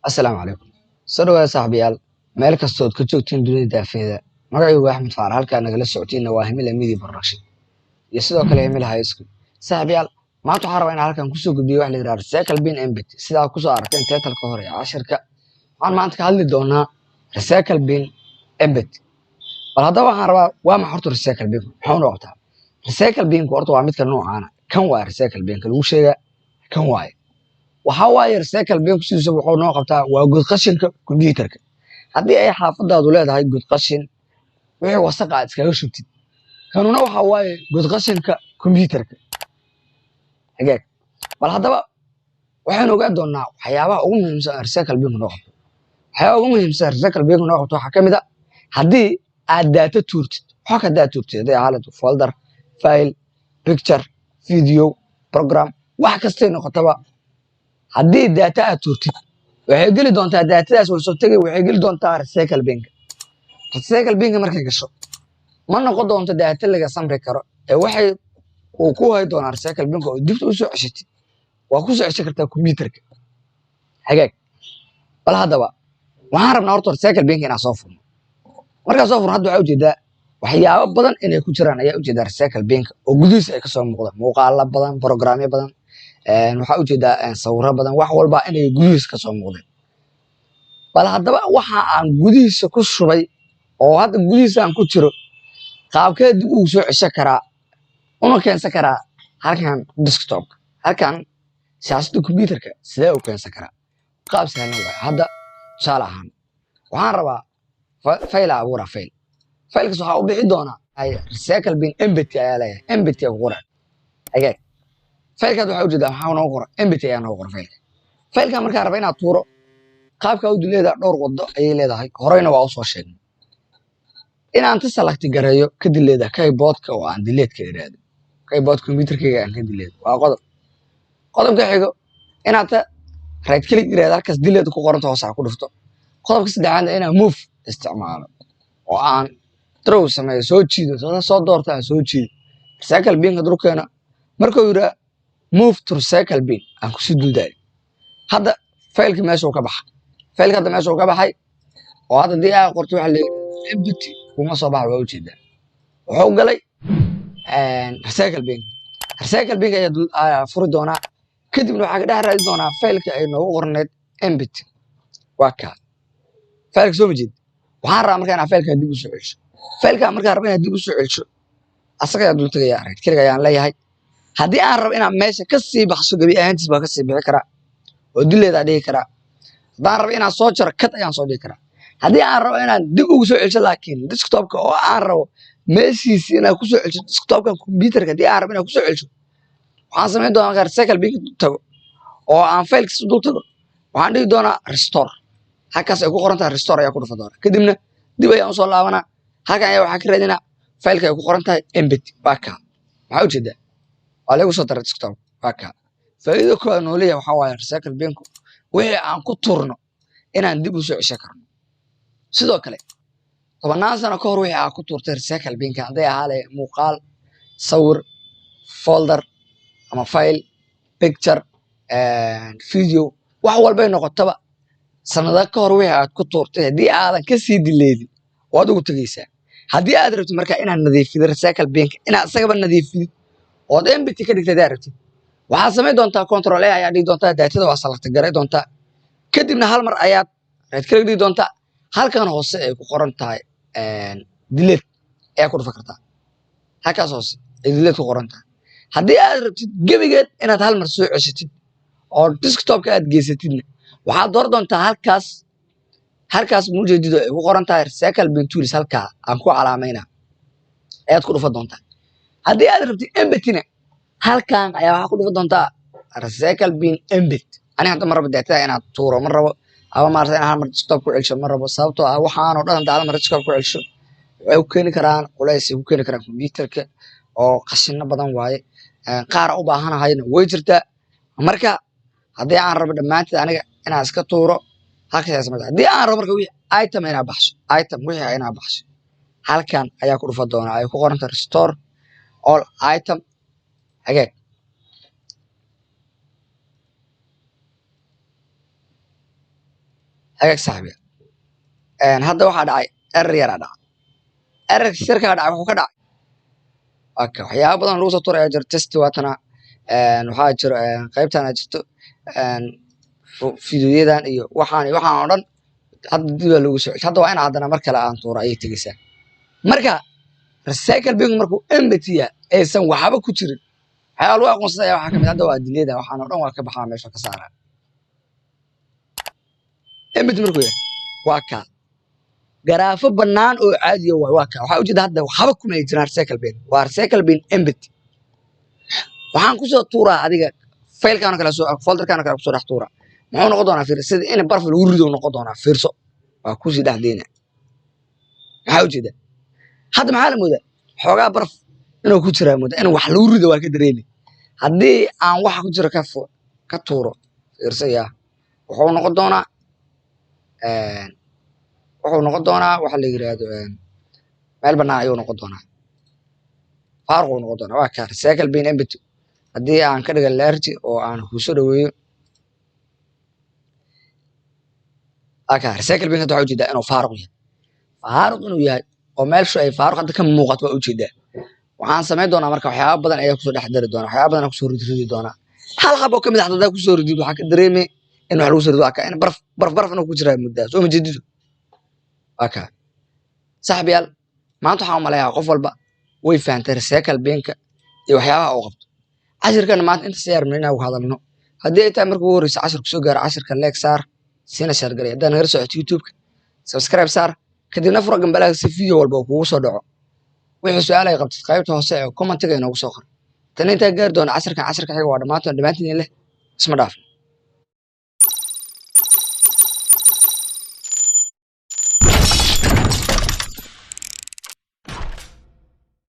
Assalaamu calaykum. Soo dhawaada saaxiibayaal, meel kastood ka joogtiin dunida daafeeda. Magacaygu waa Axmed Faarax, halkaa nagala socotiinna waa Himila Media Production iyo sidoo kale Himila High School. Saaxiibayaal, maanta waxaan rabaa inaan halkan kusoo gudbiyo wax la yidhahdo Recycle Bin Empty. Sidaa kusoo aragteen title-ka hore ee cashirka, waxaan maanta ka hadli doonaa Recycle Bin Empty. Bal haddaba waxaan rabaa, waa maxay horta Recycle Bin? Muxuu noo qabtaa? Recycle Bin-ku horta waa midka noocaana. Kan waa Recycle Bin-ka lagu sheegaa, kan waaye. Waxaa waaye recycle bin-ku sidiisa wuxuu noo qabtaa waa god qashinka kombiyuutarka. Haddii ay xaafadaadu leedahay god qashin, wixii wasaqa aad iskaga shubtid, kanuna waxa waaye god qashinka kombiyuutarka. Hagaag. Bal haddaba waxaynu ogaan doonaa waxyaabaha ugu muhiimsan ee recycle bin-ku noo qabto. Waxyaabaha ugu muhiimsan ee recycle bin-ku noo qabto waxaa ka mid ah haddii aad data tuurtid, xog haddaad tuurtid, hadday ahaan folder, file, picture, video, program, wax kastay noqotaba, haddii data aad tuurtid, waxay geli doontaa datadaas way soo tegay, waxay geli doontaa recycle bin-ka. Recycle bin-ka markay gasho, ma noqon doonto data laga samri karo ee waxay uu ku hay doonaa recycle bin-ka oo dibta u soo ceshatid, waa ku soo ceshan kartaa kombiyuutarka. Hagaag. Bal haddaba waxaan rabnaa horta recycle bin-ka inaan soo furno. Markaan soo furno, hadda waxaa ujeedaa waxyaabo badan inay ku jiraan ayaa ujeedaa recycle bin-ka oo gudihiisa ay kasoo muuqdaan muuqaalo badan, programyo badan, waxaa ujeedaa sawirro badan, wax walba inay gudihiisa kasoo muuqdeen. Bal haddaba waxa aan gudihiisa ku shubay oo hadda gudihiisa aan ku jiro, qaabkee dib ugu soo ceshan karaa una keensan karaa halkan desktopka, halkan shaashada kombiyuutarka, sidee u keensan karaa? Qaab sahlan waaye. Hadda tusaale ahaan waxaan rabaa file abuura file. Faylkaas waxaa u bixi doonaa recycle bin empty ayaa leeyahay, empty ku qoran. Hagaag. Faylkaas waxaa ujeedaa maxaa noogu qoran? Empty ayaa noogu qoran faylka. Faylka markaan raba inaad tuuro, qaabka u leedahay dhowr waddo ayay leedahay, horeyna waa usoo sheegnay. Inaan ta select gareeyo kadib leedahay keyboardka oo aan delete ka iraahdo, keyboard computerkayga aan ka delete, waa qodob. Qodobka xigo, inaad ta right click iraahdo, halkaas delete ku qoranta hoos ku dhufto. Qodobka saddexaadna, inaan move isticmaalo oo aan drag sameeyo, soo jiido, soo doorto, aan soo jiido recycle bin-ka dulkeena. Markuu yidhaa "move to recycle bin", aan kusii duldaayo. Hadda faylka meesha uu ka baxa, faylka hadda meesha uu ka baxay oo hadda haddii aa qorto waxa la yidhahdo empty kuma soo baxa. Waa ujeedaa, wuxuu galay recycle bin. Recycle bin ayaa furi doonaa, kadibna waxaa ka dhex raadi doonaa faylka ay noogu qorneyd empty. Waa kaa faylka, soo ma jeed? Waxaan rabaa markaa inaan faylka dib u soo celsho. Faylka markaan rabo inaan dib u soo celsho, asaga ayaa dul tagaya, right click ayaan leeyahay. Haddii aan rabo inaan meesha ka sii baxso, gebi ahaantiis baa ka sii bixi karaa oo dileedaa dhihi karaa. Haddaan rabo inaan soo jaro, cut ayaan soo dhihi karaa. Haddii aan rabo inaan dib ugu soo celsho laakiin desktopka oo aan rabo meeshiisi inaan kusoo celsho desktopka computerka, haddii aan rabo inaan kusoo celsho, waxaan samayn doonaa markaan recycle bin tago oo aan faylkiisa dul tago, waxaan dhihi doonaa restore. Halkaas ay ku qoran tahay restore ayaa ku dhufan doonaa, kadibna dib ayaan usoo laabanaa. Halkan ayaa waxaa ka raadinaa faylka ay ku qoran tahay empty. Waa kaa, maxaa ujeedaa? Waa lagu soo daray desktop, waa kaa. Faa'iido koowaad noo leeyahay waxaa waaye recycle bin-ku wixii aan ku turno inaan dib u soo ceshan karno. Sidoo kale 10-aan sano ka hor wixii aan ku tuurtay recycle bin-ka, hadday ahaa lahayd muuqaal, sawir, folder ama file, picture, video, wax walbay noqotaba, sanado ka hor wixii aad ku tuurtay, haddii aadan ka sii dileedin, waad ugu tegeysaa. Haddii aad rabtid marka inaad nadiifido recycle bin-ka, inaad isagaba nadiifidid ood empty ka dhigtid haddaad rabtid, waxaad samayn doontaa control A ayaa dhigi doontaa, datada waa select garay doontaa, kadibna hal mar ayaad right click dhigi doontaa. Halkan hoose ay ku qoran tahay delete ayaa ku dhufan kartaa, halkaas hoose ay delete ku qoran tahay. Haddii aad rabtid gebigeed inaad hal mar soo ceshatid oo desktopka aad geysatidna, waxaad door doontaa halkaas, halkaas mujeedido ay ku qoran tahay recycle bin tools, halkaa aan ku calaamayna ayaad ku dhufan doontaa. Haddii aad rabtid empty-na, halkan ayaa waxaa ku dhufan doontaa recycle bin empty. Ani hadda ma rabo datada inaad tuuro, ma rabo ama maarata inaan hal mar desktop ku celsho ma rabo, sababtoo ah waxaanoo dhan hadda hal mar desktop ku celsho, waxay ku keeni karaan culays, ay ku keeni karaan computerka oo qashino badan waaye. Qaar u baahanahayna way jirtaa. Marka haddii aan rabo dhammaanteed aniga inaan iska tuuro, halkaas ayaa sameysa. Haddii aan rabo marka wixii item inaa baxsho, item wixii inaa baxsho, halkan ayaa ku dhufan doonaa ay ku qoranta restore all item. Hagaag. Hagaag saaxiibayaal, hadda waxaa dhacay error yaraa dhacay. Error yarkaa dhacay wuxuu ka dhacay, okay, waxyaaba badan lagu soo tuuraya jiro. Test waatana, waxaa jiro qaybtan aa jirto fiidiyoyadan iyo waxaan iyo waxaan oo dhan. Hadda dib baa loogu soo ceshay. Hadda waa in haddana mar kale aan tuuro ayay tegeysaa. Marka recycle bin markuu empty yahay, aysan waxba ku jirin, waxyaaba lagu aqoonsanaya waxaa kamid, hadda waa diliyada, waxaan oo dhan waa ka baxaa, meesha ka saaraa. Empty markuu yahay, waa kaa garaafo bannaan oo caadiya waay. Waa kaa, waxaa ujeeda hadda waxba kuma ay jiraan. Recycle bin waa recycle bin empty. Waxaan kusoo tuuraa adiga faylkaan oo kale, soo folderkaan oo kale kusoo dhex tuuraa. Muxuu noqon doonaa? Fiir, sida in baraf lagu rido noqon doonaa. Fiirso, waa kusii dhex deyna. Maxaa ujeeda hadda? Maxaa la moodaa? Xoogaa baraf inuu ku jiraa moodaa, in wax lagu rido waa ka dareemi. Haddii aan waxa ku jira ka tuuro, fiirso yaa, wuxuu noqon doonaa, wuxuu noqon doonaa waxa la yiraahdo meel bannaan ayuu noqon doonaa, faaruq uu noqon doonaa. Waa kaa recycle bin empty. Haddii aan ka dhiga large oo aan kusoo dhaweeyo, waa kaa recycle bin. Hadda waxaa ujeedaa inuu faaruq yahay, faaruq inuu yahay oo meelshu ay faaruq hadda ka muuqato waa ujeedaa. Waxaan samayn doonaa marka waxyaaba badan ayaa kusoo dhex dari doonaa, waxyaaba badan ayaa kusoo ridridi doonaa. Hal xab oo kamid ah haddaa kusoo ridid, waxaa ka dareemay in wax lagu soo rido. Waa kaa in baraf baraf baraf inuu ku jiraa muddaa soo ma jeedido. Waa kaa saaxiibayaal. Maanta waxaan u maleeyaa qof walba way fahantay recycle binka iyo waxyaabaha uu qabto. Cashirkana maanta inta siyaar inaan ku hadalno. Haddii ay tahay marka ugu horreysa cashirku soo gaaro, cashirka like saar, siina share garay. Haddaa nagala socoto YouTube-ka, subscribe saar, kadibna fura gambalaha si video walba uu kugu soo dhaco. Wixii su-aal ay qabtid, qaybta hoose ee commentiga inoogu soo qor. Tan intaa gaari doona cashirkan cashirka xiga, waa dhammaantoon dhammaantiin leh isma dhaafno.